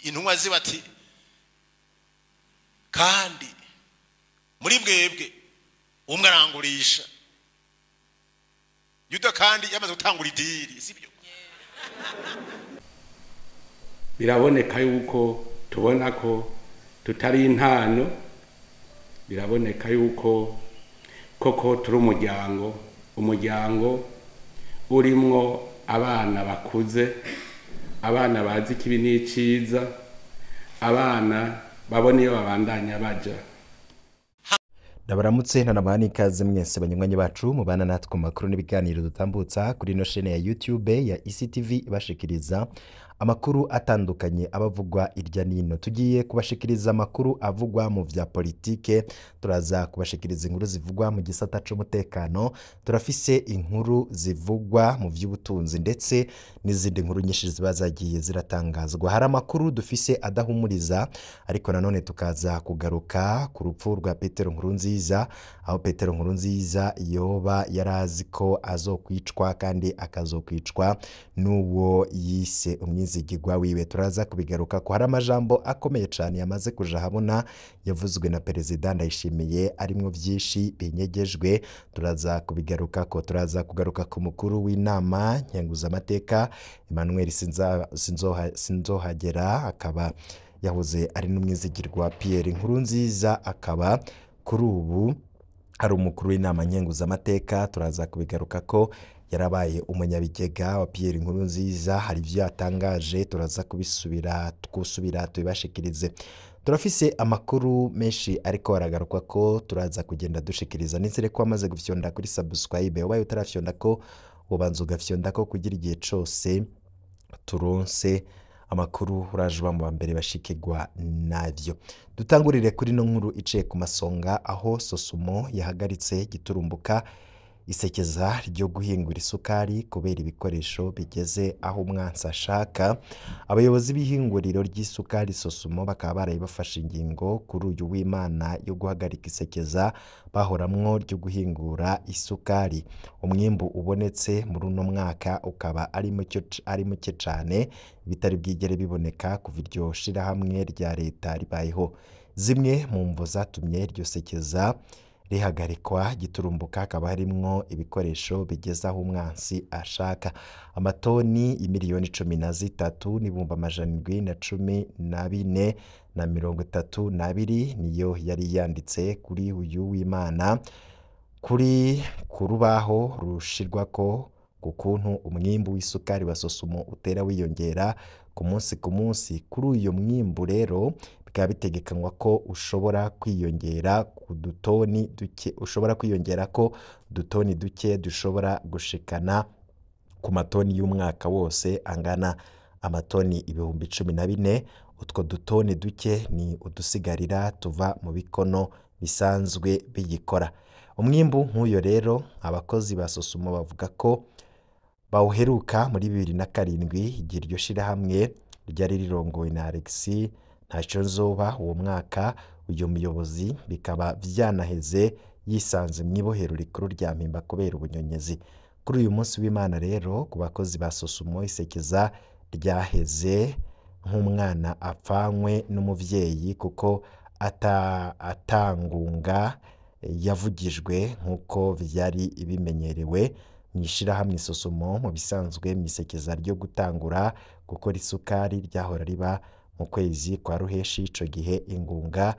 Intumwa ziwe ati: "Kandi muri mwebwe umwe arangurisha." Yuda kandi yamaze gutangura idiri, sibyo? Biraboneka yuko tubona ko tutari intano, biraboneka yuko koko turi umuryango, umuryango urimwo abana bakuze, abana bazi ikibi n'iciza, abana babona iyo babandanya baja. Ndabaramutse, ntanabaha n'ikaze mwese banywanyi bacu mubana natwe mu makuru n'ibiganiro dutambutsa kuri ino shene ya YouTube ya ECTV, ibashikiriza amakuru atandukanye abavugwa irya nino. Tugiye kubashikiriza amakuru avugwa mu vya politike, turaza kubashikiriza inkuru zivugwa mu gisata c'umutekano, turafise inkuru zivugwa mu vy'ubutunzi ndetse n'izindi nkuru nyinshi ziba zagiye ziratangazwa. Hari amakuru dufise adahumuriza, ariko nanone tukaza kugaruka ku rupfu rwa Petero Nkurunziza, aho Petero Nkurunziza yoba yarazi ko azokwicwa kandi akazokwicwa n'uwo yise umwizigirwa wiwe. Turaza kubigaruka ko hari amajambo akomeye cyane yamaze kuja habona yavuzwe na Perezida Ndayishimiye, arimwo byinshi binyegejwe. Turaza kubigaruka ko turaza kugaruka ku mukuru w'inama nkenguzamateka Emmanuel Sinzohagera, akaba yahoze ari n'umwizigirwa Pierre Nkurunziza, akaba kuri ubu ari umukuru w'inama nkenguzamateka. Turaza kubigaruka ko yarabaye umunyabigega wa Pierre Nkurunziza, hari ibyo yatangaje, turaza kubisubira gusubira tubibashikirize. Turafise amakuru menshi ariko aragaruka ko turaza kugenda dushikiriza. Nizere ko wamaze gufyonda kuri subscribe. Ubaye utarafyonda ko ubanza ugafyonda ko kugira igihe cose turonse amakuru uraje uba mu ba mbere bashikirwa navyo. Dutangurire kuri no nkuru iciye ku masonga, aho Sosumo yahagaritse giturumbuka isekeza ryo guhingura isukari kubera ibikoresho bigeze aho umwansi ashaka. Abayobozi b'ihinguriro ry'isukari Sosumo bakaba baraye bafashe ingingo kuri uyu w'Imana yo guhagarika isekeza bahoramwo ryo guhingura isukari. Umwimbu ubonetse muri uno mwaka ukaba ari muke cane, bitari bwigere biboneka kuva iryo shirahamwe rya leta ribayeho. Zimwe mu mvo zatumye iryo sekeza rihagarikwa giturumbuka hakaba harimwo ibikoresho bigeze aho umwansi ashaka. Amatoni imiliyoni 13 n'ibihumbi 714 na 32 niyo yari yanditse kuri uyu w'Imana kuri ku rubaho rushirwako ku kuntu umwimbu w'isukari wa Sosumo utera wiyongera ku munsi ku munsi. Kuri uyu mwimbu rero bikaba bitegekanywa ko ushobora kwiyongera ku dutoni duke, ushobora kwiyongera ko udutoni duke dushobora gushikana ku matoni y'umwaka wose angana amatoni 14,000. Utwo dutoni duke ni udusigarira tuva mu bikono bisanzwe biyikora. Umwimbu nk'uyo rero abakozi ba Sosumo bavuga ko bawuheruka muri 2007, igihe iryo shirahamwe ryari rirongowe na Alexis Ntaconzoba. Uwo mwaka uyu muyobozi bikaba vyanaheze yisanze mw'ibohero rikuru rya Mpimba kubera ubunyonyezi. Kuri uyu munsi w'Imana rero ku bakozi ba Sosumo isekeza ryaheze nk'umwana apfanywe n'umuvyeyi, kuko atangunga yavugijwe nk'uko vyari bimenyerewe mw'ishirahamwe Sosumo. Mu bisanzwe mw'isekeza ryo gutangura gukora isukari ryahora riba mu kwezi kwa Ruheshi, ico gihe ingunga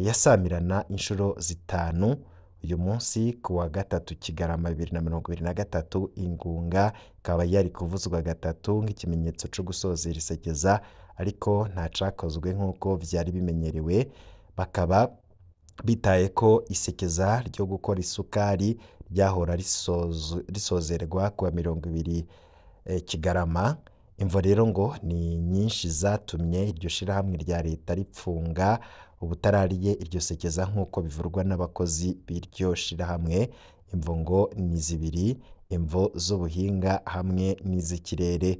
yasamirana inshuro zitanu. Uyu munsi ku wa gatatu Kigarama 2023, ingunga ikaba yari kuvuzwa gatatu nk'ikimenyetso co gusozera isekeza, ariko nta cakozwe nk'uko vyari bimenyerewe. Bakaba bitaye ko isekeza ryo gukora isukari ryahora risozerwa kuwa 20 Kigarama. Imvo rero ngo ni nyinshi zatumye iryo shirahamwe rya leta ripfunga ubutarariye iryo sekeza nk'uko bivurwa n'abakozi b'iryo shirahamwe. Imvo ngo ni zibiri: imvo z'ubuhinga hamwe n'iz'ikirere.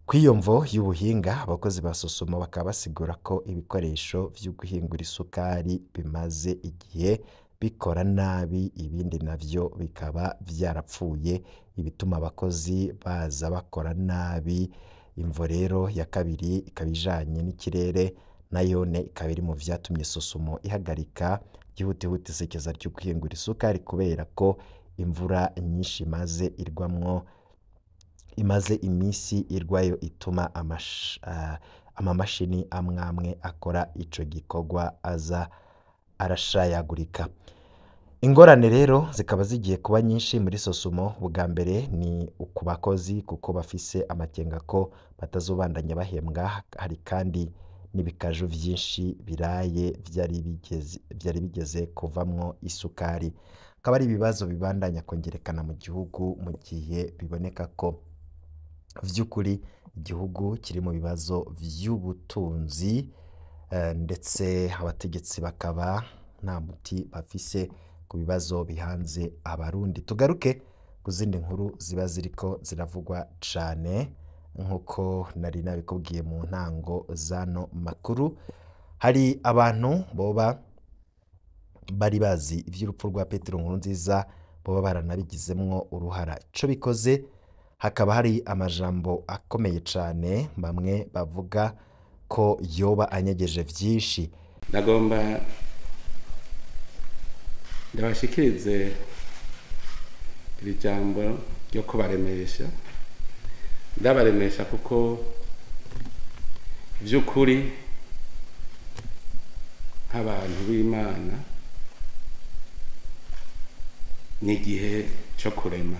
Kw'iyo mvo y'ubuhinga, abakozi ba Sosumo bakaba basigura ko ibikoresho vyo guhingura isukari bimaze igihe bikora nabi, ibindi navyo bikaba vyarapfuye, ibituma abakozi baza bakora nabi. Imvo rero ya kabiri ikaba ijanye n'ikirere, nayone ikaba iri mu vyatumye Sosumo ihagarika yihutihuta isekeza ryo guhingura isukari kubera ko imvura nyinshi imaze irwamwo imaze imisi irwayo ituma amamashini amwamwe akora ico gikorwa aza arashayagurika. Ingorane rero zikaba zigiye kuba nyinshi muri Sosumo. Bwa mbere ni ku bakozi kuko bafise amakenga ko batazobandanya bahembwa. Hari kandi n'ibikaju vyinshi biraye vyari bigeze kuvamwo isukari. Akaba ari ibibazo bibandanya kongerekana mu gihugu mu gihe biboneka ko vy'ukuri igihugu kiri mu bibazo vy'ubutunzi, ndetse abategetsi bakaba nta muti bafise ku bibazo bihanze Abarundi. Tugaruke ku zindi nkuru ziba ziriko ziravugwa cane nk'uko nari nabikubwiye mu ntango zano makuru. Hari abantu boba bari bazi ivy'urupfu rwa Petero Nkurunziza boba baranabigizemwo uruhara. Ico bikoze hakaba hari amajambo akomeye cane bamwe bavuga ko yoba anyegeje vyinshi. Ndagomba ndabashikirize iri jambo ryo kubaremesha. Ndabaremesha kuko vy'ukuri nk'abantu b'Imana ni igihe cyo kurema,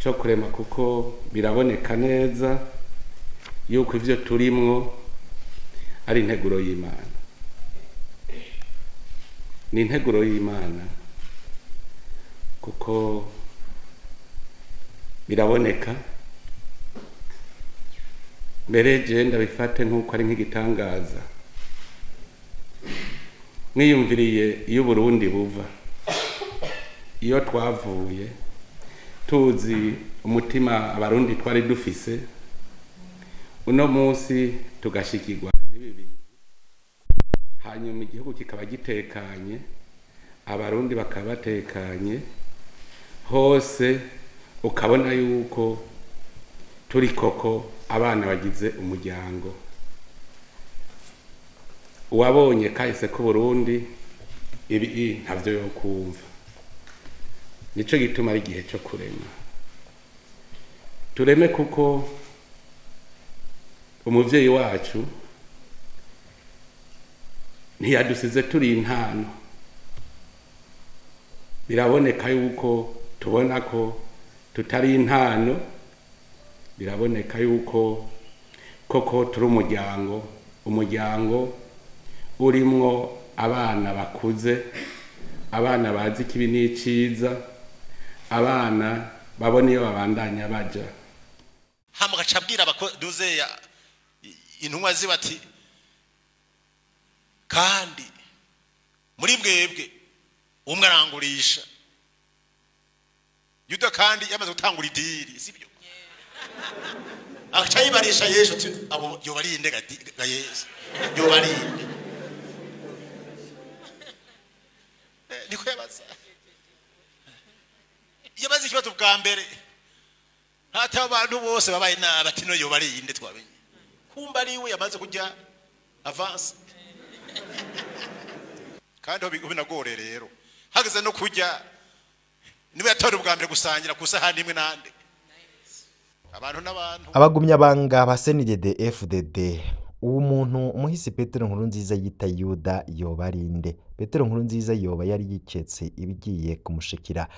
cyo kurema kuko biraboneka neza yuko ivyo turimwo ari integuro y'Imana. Ni integuro y'Imana kuko biraboneka. Mbere je ndabifate nk'uko ari nk'igitangaza. Mwiyumviriye iyo Burundi buva, iyo twavuye, tuzi umutima Abarundi twari dufise, uno munsi tugashikirwa n'ibi bintu, hanyuma igihugu kikaba gitekanye, Abarundi bakaba batekanye hose, ukabona yuko turi koko abana bagize umuryango. Uwabonye kahise ko Burundi ibi ntavyo yo kumva. Nico gituma ari igihe cyo kurema. Tureme kuko umuvyeyi wacu ntiyadusize turi intano. Biraboneka yuko tubona ko tutari intano, biraboneka yuko koko turi umuryango, umuryango urimwo abana bakuze, abana bazi ikibi n'iciza, abana babona iyo babandanya baja. Hama agaca abwira abakozi intumwa ziwe ati kandi muri mwebwe umwe arangurisha. Yuda kandi yamaze gutangura idiri, sibyo? Agaca yibarisha Yesu ati abo yobarinde ga Yesu, yobarinde. Niko yabaza. Yabaza ikibazo bwa mbere. Hata abantu bose babaye nabi ati no yobarinde twabenye. Kumba ari we yamaze kujya avance. Kandi ho binagore rero. Hageze no kujya niwe yatora ubwa mbere gusangira ku sahani imwe nande. Abantu n'abantu. Abagumyabanga ba CNDD FDD, uwo muntu umuhisi Petero Nkurunziza yita Yuda yoba arinde. Petero Nkurunziza yoba yari yiketse ibigiye kumushikira.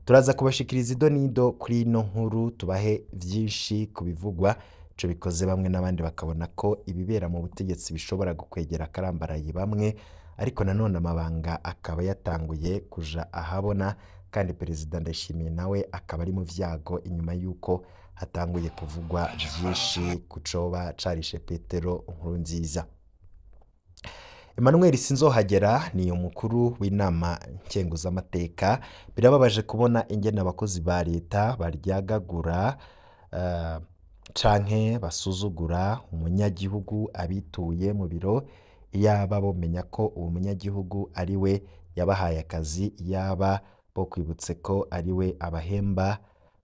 Turaza kubashikiriza ido nido kuri ino nkuru, tubahe vyinshi kubivugwa. Ico bikoze bamwe n'abandi bakabona ko ibibera mu butegetsi bishobora gukwegera akarambaraye bamwe, ariko nanone amabanga akaba yatanguye kuja ahabona, kandi Perezida Ndayishimiye nawe akaba ari mu vyago inyuma yuko hatanguye kuvugwa vyinshi kucoba carishe Petero Nkurunziza. Emmanuel Sinzohagera ni umukuru w'inama nkenguzamateka. Birababaje kubona ingene abakozi ba leta baryagagura canke basuzugura umunyagihugu abituye mu biro. Iyaba bomenya ko uwo munyagihugu ari we yabahaye akazi, yaba bo kwibutse ko ari we abahemba,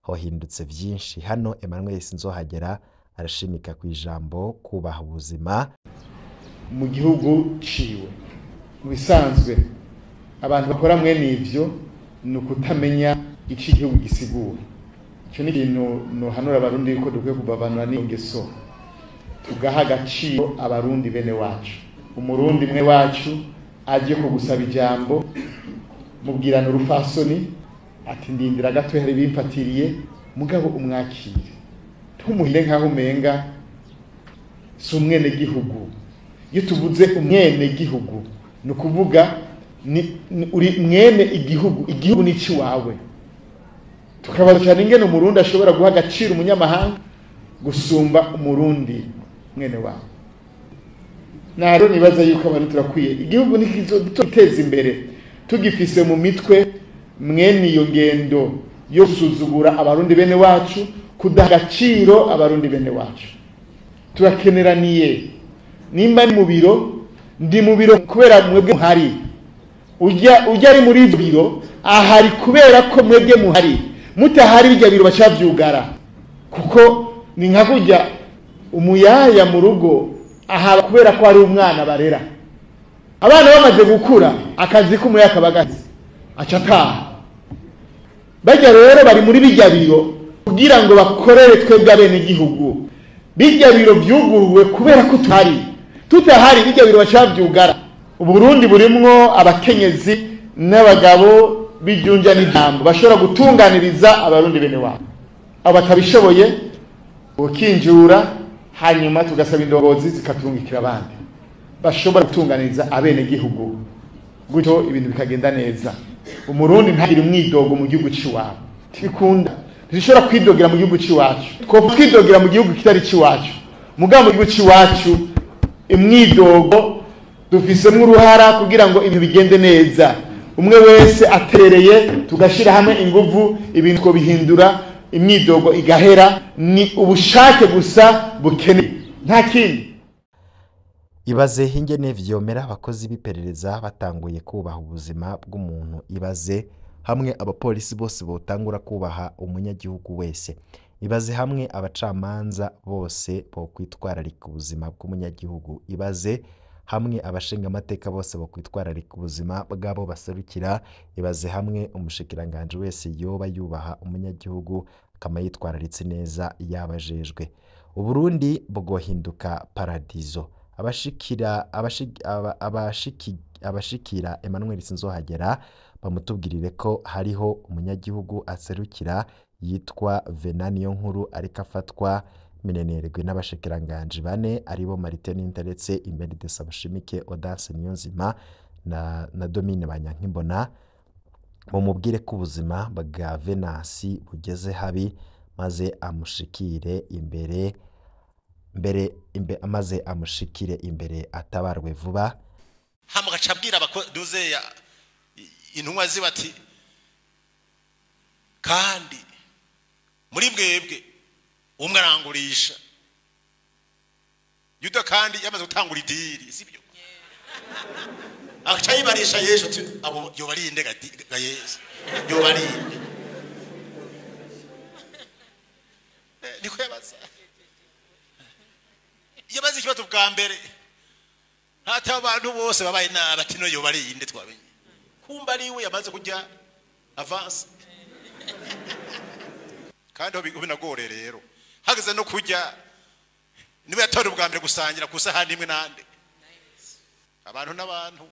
Hohindutse vyinshi. Hano Emmanuel Sinzohagera arashimika ku ijambo kubaha ubuzima mu gihugu ciwe. Mu bisanzwe abantu bakora mwene ivyo ni ukutamenya ico igihugu gisigura. Ico ni ikintu nohanura Abarundi yuko dukwiye kuvavanura n'iyo ngeso, tugaha agaciro Abarundi bene wacu. Umurundi mwe wacu aje kugusaba ijambo, mubwirana urufasoni ati ndindira gato hari bimfatiriye, mugabo umwakire, ntumuhire nkaho umenga si umwene gihugu. Iyo tuvuze umwene gihugu ni ukuvuga uri mwene igihugu, igihugu ni iwawe. Tukabaza cyane ingene Umurundi ashobora guha agaciro umunyamahanga gusumba Umurundi mwene wawe. Naro nibaza yuko abantu turakwiye igihugu nikizoteza imbere tugifise mu mitwe mwene iyo ngendo yo gusuzugura Abarundi bene wacu, kudaha agaciro Abarundi bene wacu. Turakeneraniye. Nimba ni mu biro, ndi mu biro kubera mwebwe muhari. Ujya ari muri ibyo biro ahari kubera ko mwebwe muhari. Mutahari bijya biro bacavyugara, kuko ni nka kujya umuyaya mu rugo ahaba kubera ko ari umwana barera. Abana bamaze gukura akazi k'umuyaya kabagazi aca ataha. Bajya rero bari muri bijya biro kugira ngo bakorere twebwe abene igihugu. Bijya biro vyuguruwe kubera ko tuhari. Tutahari bijya biro bacavyugara. Uburundi burimwo abakenyezi n'abagabo bijunja n'ijambo bashobora gutunganiriza Abarundi bene wabo. Abo batabishoboye ukinjura, hanyuma tugasaba indongozi zikatungikira abandi bashobora gutunganiriza abene gihugu, gutyo ibintu bikagenda neza. Umurundi ntagire umwidogo mu gihugu ciwabo, tibikunda. Ntishobora kwidogera mu gihugu ciwacu, two kwidogera mu gihugu kitari ciwacu. Mugabo mu gihugu ciwacu imwidogo dufisemwo uruhara kugira ngo ibintu bigende neza. Umwe wese aterereye, tugashira hamwe inguvu, ibintu ko bihindura, imyidogo igahera. Ni ubushake gusa bukeneye, nta kindi. Ibaze ingene vyomera abakozi b'iperereza batanguye kubaha ubuzima bw'umuntu. Ibaze hamwe abapolisi bose botangura kubaha umunyagihugu wese. Ibaze hamwe abacamanza bose bokwitwararika ubuzima bw'umunyagihugu. Ibaze hamwe abashingamateka bose bokwitwararika ubuzima bw'abo baserukira. Ibaze hamwe umushikiranganje wese yoba yubaha umunyagihugu akama yitwararitse neza yabajejwe. Uburundi bwohinduka paradizo. Abashikira Emmanuel Sinzohagera bamutubwirire ko hariho umunyagihugu aserukira yitwa Venanio Nkuru ariko afatwa minenerwe n'abashikiranganje bane aribo Martin Ninteretse, Imeride Sabushimike, Audace Niyonzima na Domine Banyankimbona. Mumubwire ko ubuzima bwa Venansi bugeze habi, maze amushikire imbere maze amushikire imbere atabarwe vuba. Hama gacabwira abakoduze intumwa ziba ati kandi muri bwebwe umwe arangurisha. Yuda kandi yamaze gutangura idiri, sibyo? Agaca yibarisha Yesu ati abo yobarinde ga Yesu, yobarinde. Niko yabaza. Yabaza ikibazo bwa mbere, hata abantu bose babaye nabi ati no yobarinde twamenye. Kumba ari we yamaze kujya avance. Kandi binagore rero hageze no kujya niwe yatora ubwa mbere gusangira ku sahani imwe nande abantu n'abantu.